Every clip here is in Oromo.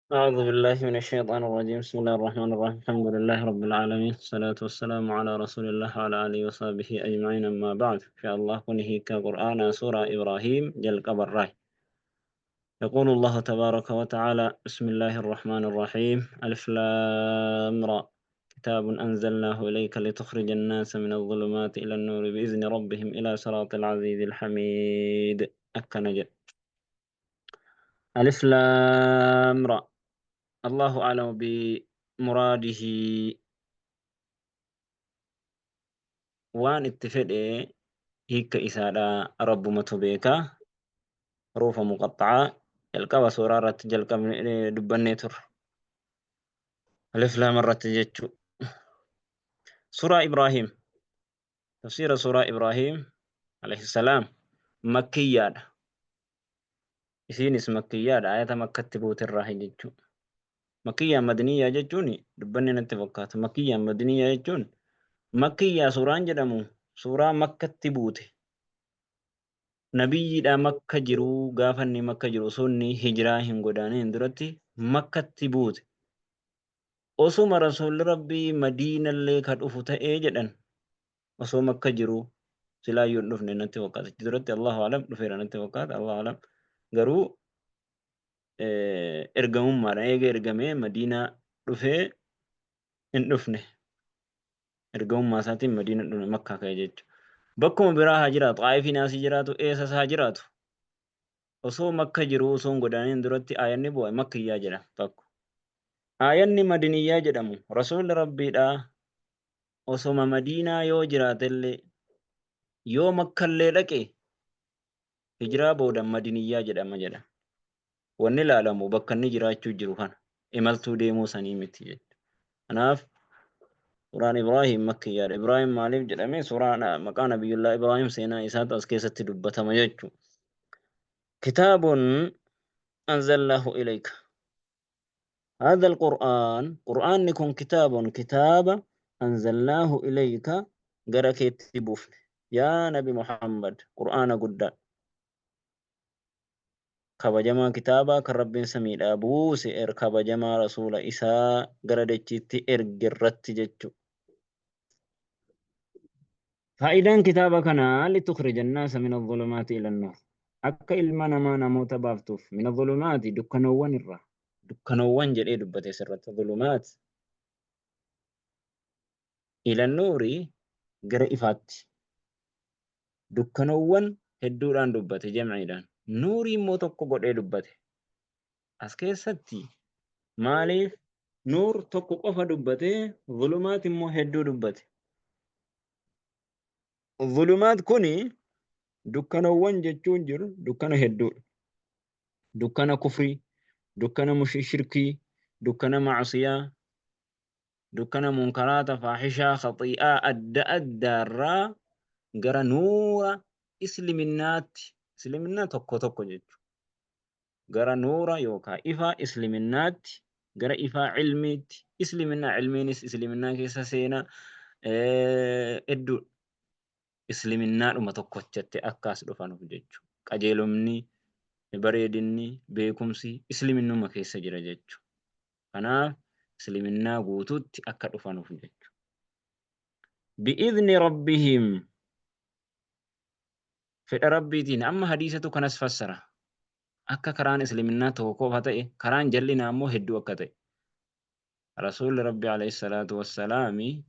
أعوذ بالله من الشيطان الرجيم. بسم الله الرحمن الرحيم. الحمد لله رب العالمين، الصلاة والسلام على رسول الله وعلى آله وصحبه أجمعين. أما بعد، إن شاء الله كنه كقرآن سورة إبراهيم جل قبر راي. يقول الله تبارك وتعالى: بسم الله الرحمن الرحيم، ألف لام را، كتاب أنزلناه إليك لتخرج الناس من الظلمات إلى النور بإذن ربهم إلى صراط العزيز الحميد. أكنج ألف لام را، الله أعلم بمراده. Waan itti fedhe hiikka isaadha rabbumatu beeka. Huruufa muqaxxa'aa jalqaba suuraa irratti jalqabne dubbannee turre. Alif laam irratti jechuu. Suuraa Ibraahim. Tafsiira suuraa Ibraahim alayhi salaam makkiyyaadha. Isiinis makkiyyaadha, ayata makkatti buuterraa jechuu. Makkiyyaa madiniyyaa jechuun dubbanni natti fakkaata. Makkiyyaa madiniyyaa jechuun, makkiyyaa suuraan jedhamu suuraa makkatti buute. Nabiyyiidha makka jiruu, gaafa inni makka jiru, osoo inni hijiraa hin godaaniin duratti makkatti buute. Osuma rasuulli rabbii madiinallee ka dhufu ta'ee jedhan, osoo makka jiruu silaayyuu hin dhufne natti fakkaata. Achi duratti Allahu alam dhufeera natti fakkaata, Allahu alam. Garuu ergamummaadhaan eega ergamee madiinaa dhufee hin dhufne. Ergamummaa isaatiin madiina dhufne, makkaa ka'e jechuudha. Bakkuma biraa haa jiraatu, Xaa'ifiin asii jiraatu, eessas haa jiraatu. Osoo makka jiruu, osoo hin godaaniin duratti aayanni bu'e makkiyyaa jedhama tokko. Aayanni madiniyyaa jedhamu rasuulli rabbiidhaa osoma madiinaa yoo jiraatellee, yoo makkallee dhaqe, hijiraa booda madiniyyaa jedhama jedha. Wanni ilaalamu bakka inni jiraachuu jiru kana, imaltuu deemuu sanii miti jechuudha. Kanaaf suuraan Ibraahim makkiyyaadha. Ibraahim maaliif jedhame? Suuraan maqaa Nabiyyullaa Ibraahim, seenaa isaatu as keessatti dubbatama jechuudha. Kitaabun anzalnaahu ilayka. هذا القرآن، قرآن كن كتاب، كتاب أنزلناه إليك، gara keetti buufne yaa nabi Muhammad. Qur'aana guddaa kabajamaa, kitaaba kan rabbiin samiidhaa buuse, kabajamaa rasuula isaa gara dachiitti erge irratti jechu. Faayidaan kitaaba kanaa لتخرج الناس من الظلمات إلى النور, akka ilma namaa namoota baaftuuf, من الظلمات, dukkanoowwan irraa. Dukkanoowwan jedhee dubbate sirratti, ظلمات, إلى النور, gara ifaatti. Dukkanoowwan hedduudhaan dubbate, jamciidhaan, nuurii immoo tokko godhee dubbate. As keessatti maaliif nuur tokko qofa dubbate, ظلمات immoo hedduu dubbate? ظلمات kuni dukkanoowwan jechuun jiru dukkana hedduudha. Dukkana kufrii, dukkana shirkii, dukkana macsiyaa, dukkana munkaraata, faaxishaa, khaxii'aa adda addaarraa gara nuura isliminaatti, isliminaa tokko tokko jechuudha. Gara nuura yookaan ifaa isliminaatti, gara ifaa cilmiitti, isliminaa cilmiinis isliminaa keessa seenaa hedduudha. Isliminaadhuma tokkochatti akkas dhufanuuf jechuudha. Qajeelumni, bareedinni, beekumsi isliminuma keessa jira jechuudha. Kanaaf isliminaa guutuutti akka dhufanuuf jechuudha. بإذن ربهم, fedha rabbiitiin. Amma hadiisatu kanas fassara. Akka karaan isliminaa tokko qofa ta'e, karaan jallinaa immoo hedduu akka ta'e. Rasuulli Rabbi عليه الصلاة والسلام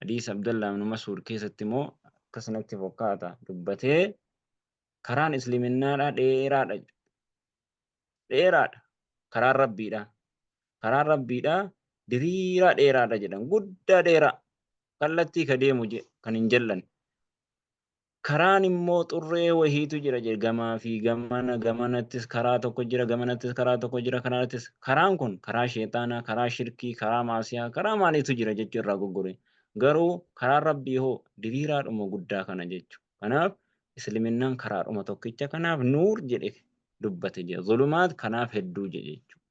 hadiisa Abdullah ibn Mas'ud keessatti immoo akkasumatti fakkaata dubbatee, karaan isliminaadha dheeraadha. Dheeraadha. Karaan rabbiidha. Karaan rabbiidha diriiraa dheeraadha jedhan, guddaa dheeraa kallattii ka deemu kan hin jallanne. Karaan immoo xurree wahiitu jira jedhe, gamaa fi gamana, gamanattis karaa tokko jira, gamanattis karaa tokko jira, karaattis karaan kun karaa sheexaanaa, karaa shirkii, karaa maasiyaa, karaa maaliitu jira jechuu irraa goggore. Garuu karaan rabbii hoo diriiraadhuma guddaa kana jechu. Kanaaf isliminnaan karaadhuma tokkicha, kanaaf nuur jedhe dubbate jedhe. ظلمات kanaaf hedduu jedhe jechuudha.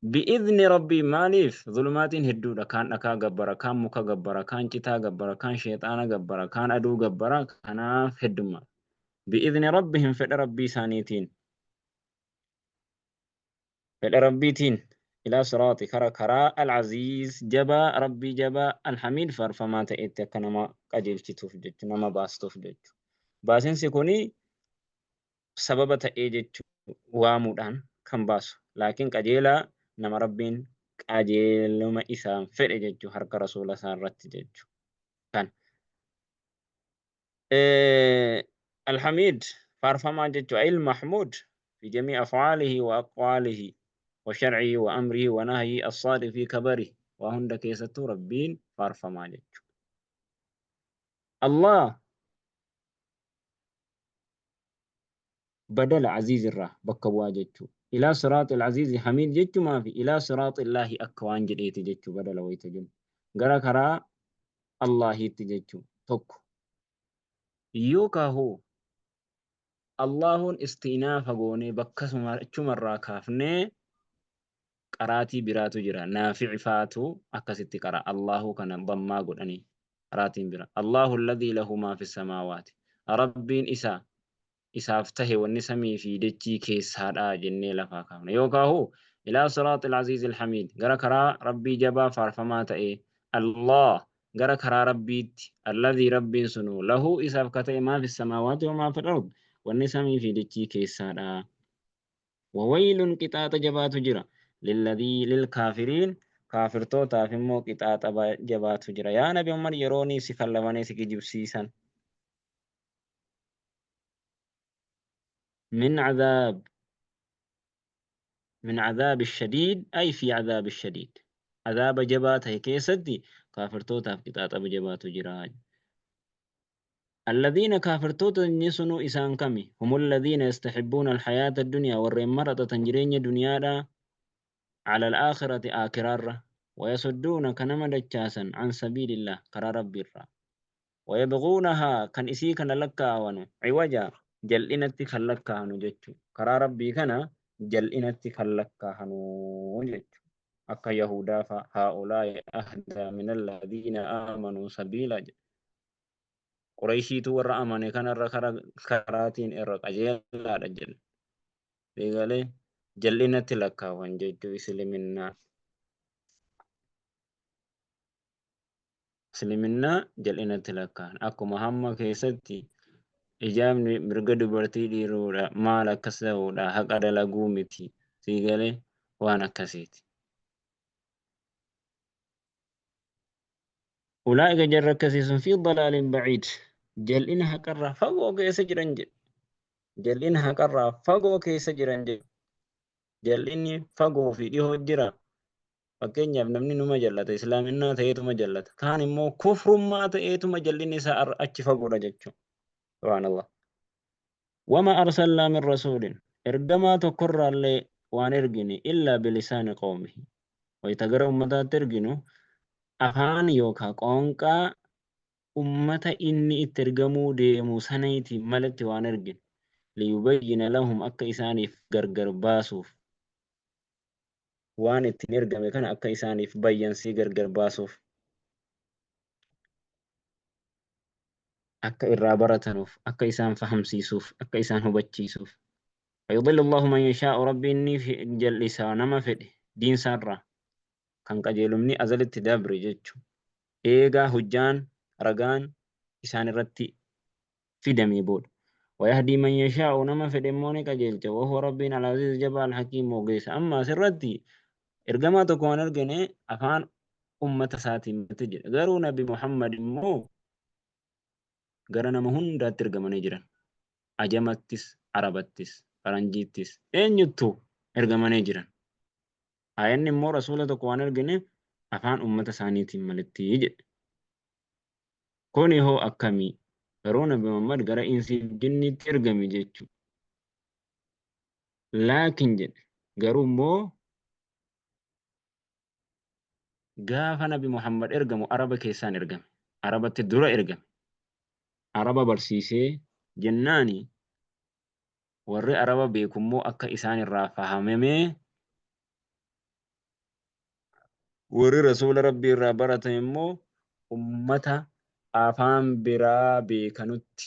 بإذن ربي, maaliif zulumaatiin hedduudha? Kaan dhakaa gabbara, kaan muka gabbara, kaan citaa gabbara, kaan sheexaana gabbara, kaan aduu gabbara, kanaaf heddummaa. بإذن ربهم, fedha rabbii isaaniitiin. Fedha Rabbiitiin ilaa siraaxi kara karaa al-aziiz jabaa Rabbii jabaa al-hamiid faarfamaa ta'etti akka nama qajeelchituuf jechu nama baastuuf jechu. Baasinsi kuni sababa ta'ee jechu waamuudhaan kan baasu. Laakiin qajeelaa nama Rabbiin qajeeluma isaan fedhe jechu harka rasuula isaa irratti jechu. Kan. Alhamiid faarfamaa jechu ayil mahmuud fi jamii af'aalihi wa aqwaalihi wa sharcihi wa amrihi wa nahyihi as-saadiq fi kabarihi waa hunda keessattuu Rabbiin faarfamaa jechu. Allah badala aziiz irraa bakka bu'aa jechu. Ilaa siraaxil aziizi hamiid jechumaa fi ilaa siraaxillaahi akka waan jedheeti jechu badala wayita jennu. Gara karaa Allaahiitti jechu tokko. Yookaa hoo Allaahuun isti'naafa goonee bakkasuma achumarraa kaafnee qaraatii biraatu jira. Naafi'i faatu akkasitti qara. Allaahuu kana dammaa godhanii qaraatiin bira. Allaahu alladhii lahu maa fi samaawaati. Rabbiin isa isaaf tahe wanni samii fi dachii keessaadha jennee lafaa kaafna. Yookaahu ilaa siraaxil aziizil hamiid gara karaa Rabbii jabaa faarfamaa ta'ee Allaah gara karaa Rabbiitti alladhii Rabbiin sunuu lahu isaaf ka ta'e maa fi samaawaati wa maa fil ard wanni samii fi dachii keessaadha. Wawaylun qixaaxa jabaatu jira lilladhii lilkaafiriin kaafirtootaaf immoo qixaaxa jabaatu jira. Yaa Nabi Muhammad yeroonii si kallafanii si kijibsiisan. من عذاب من عذاب الشديد أي في عذاب الشديد عذاب جبaa tahe keessatti kaafirtootaaf qixaaxa jabaatu jira. الذين kaafirtoota inni sunuu isaan kami هم الذين يستحبون الحياة الدنيا warreen maraxatan jireenya duniyaadha على الآخرة aakiraarra ويصدون kanama dachaasan عن سبيل الله karaa rabbiirraa wayabghuunahaa kan isii kana lakkaawanu ciwaja jal'inatti kan lakkaahanu jechu karaa rabbii kana jal'inatti kan lakkaahanu jechu akka yahudaa fa haa'ulaa'i ahdaa min alladhiina aamanuu sabiila jedhe Qureyshiitu warra amane kanarra karaatiin irra qajeelaadha jedhe eegalee jal'inatti lakkaawan jechuu isliminnaa Isliminnaa jal'inatti lakkaa'an. Akkuma hamma keessatti hijaabni mirga dubartii dhiiruudha maal akkas ta'uudha haqa dalaguu miti sii galee waan akkasiiti. Ulaa'ika jarri akkasii sun fi dalaalin ba'iid jal'ina haqarraa fagoo keessa jiran jedhe. Jal'ina haqarraa fagoo keessa jiran jedhe. Jal'inni fagoo fi dhihoo jira. Fakkeenyaaf namni numa jallata islaaminaa ta'eetuma jallata. Kaan immoo kufrummaa ta'eetuma jal'inni isaa achi fagoodha jechuudha. Subhaanallah. Wama arsalnaa min rasuulin ergamaa tokkorraallee waan ergine illaa bilisaani qawmihi. Wayita gara ummataatti erginu afaan yookaan qoonqaa ummata inni itti ergamuu deemu saniitiin malatti waan ergine. Liyubayyina lahum akka isaaniif gargar baasuuf. Waan ittiin ergame kana akka isaaniif bayyansee gargar baasuuf akka irraa baratanuuf akka isaan fahamsiisuuf akka isaan hubachiisuuf. Fayudillu Allahu man yashaa'u Rabbiin ni jal'isa nama fedhe diinsaarraa kan qajeelumni azalitti dabre jechu eegaa hujjaan ragaan isaan irratti fidamee booda. Wayahdii man yashaa'u nama fedhe immoo ni qajeelcha. Wahuwa Rabbiin al-aziiz jabaa al-hakiim ogeessa. Amma asirratti ergamaa tokko waan argine afaan ummata isaatiin miti jedha. Garuu Nabi Muhammad immoo gara nama hundaatti ergamanii jiran. Ajamattis, Arabattis, Faranjiittis, eenyuttuu ergamanii jiran. Aayanni immoo rasuula tokko waan argine afaan ummata isaaniitiin malitti jedhe. Kuni hoo akkamii? Garuu Nabi Muhammad gara insiif jinniitti ergame jechu. Laakin jedhe garuu immoo gaafa Nabi Muhammad ergamu Araba keessaan ergame. Arabatti dura ergame. Araba barsiisee jennaani warri Araba beeku immoo akka isaan irraa fahamamee warri rasuula rabbii irraa baratan immoo ummata afaan biraa beekanutti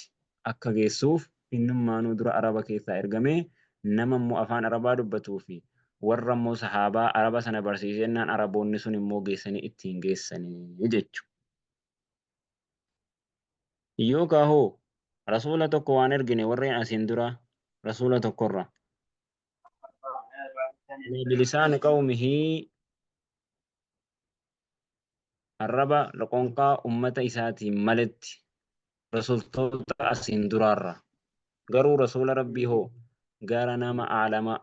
akka geessuuf innummaanuu dura Araba keessaa ergamee nama immoo afaan Arabaa dubbatuu fi Warra immoo sahaabaa Araba sana barsiisee jennaan Araboonni sun immoo geessanii ittiin geessanii jechu. Yookaa hoo Rasuula tokko waan ergine warreen asiin dura Rasuula tokkorra. Bilisaani qawmihii arraba loqonqaa ummata isaatiin maletti rasultoota asiin duraarra. Garuu rasuula Rabbii hoo gara nama aalama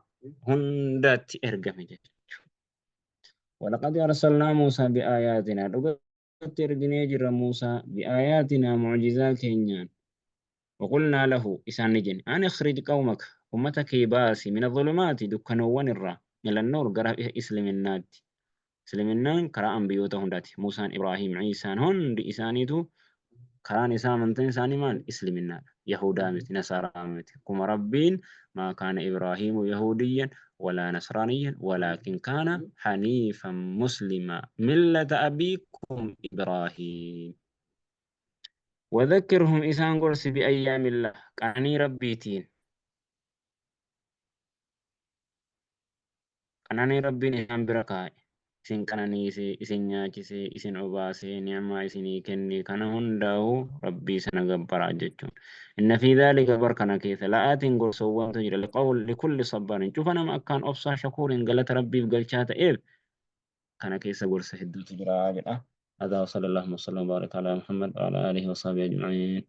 hundaatti ergame jechuudha. Walaqad arsalnaa Muusaa bi'aayaatinaa dhugatti erginee jirra Muusaa bi'aayaatinaa mu'jizaa keenyaan. Waqulnaa lahu isaan ni jenne an ikhrij qawmaka ummata kee baasi mina dhulumaati dukkanoowwan irraa ilan nuur gara isliminnaatti. Isliminnaan karaa anbiyoota hundaati. Muusaan, Ibraahiim, Iisaan hundi isaaniitu karaan isaa amantiin isaanii maal? Isliminnaadha. Yahudaa miti, Nasaaraa miti. Akkuma Rabbiin maa kaana Ibraahiimu yahuudiyyan walaa nasraaniyyan walaakin kaana haniifan muslima millata abiikum Ibraahiim. Wadhakkirhum isaan gorsi bi ayyaamillah qananii Rabbiitiin. Qananii Rabbiin isaan bira kaa'e, isin qananiisee, isin nyaachisee, isin obaasee, ni'maa isinii kenne kana hundaa'u Rabbii sana gabbaraa jechuun. Inna fi dhaalika bar kana keessa la'aatiin gorsoowwantu jira liqawl likulli sabbaarin cufa nama akkaan obsaa shakuurin galata Rabbiif galchaa ta'eef kana keessa gorsa hedduutu jira jedha. Hadaa wa sallallahu wa sallam wa baraka ala Muhammad wa ala alihi wa sahbihi ajma'in.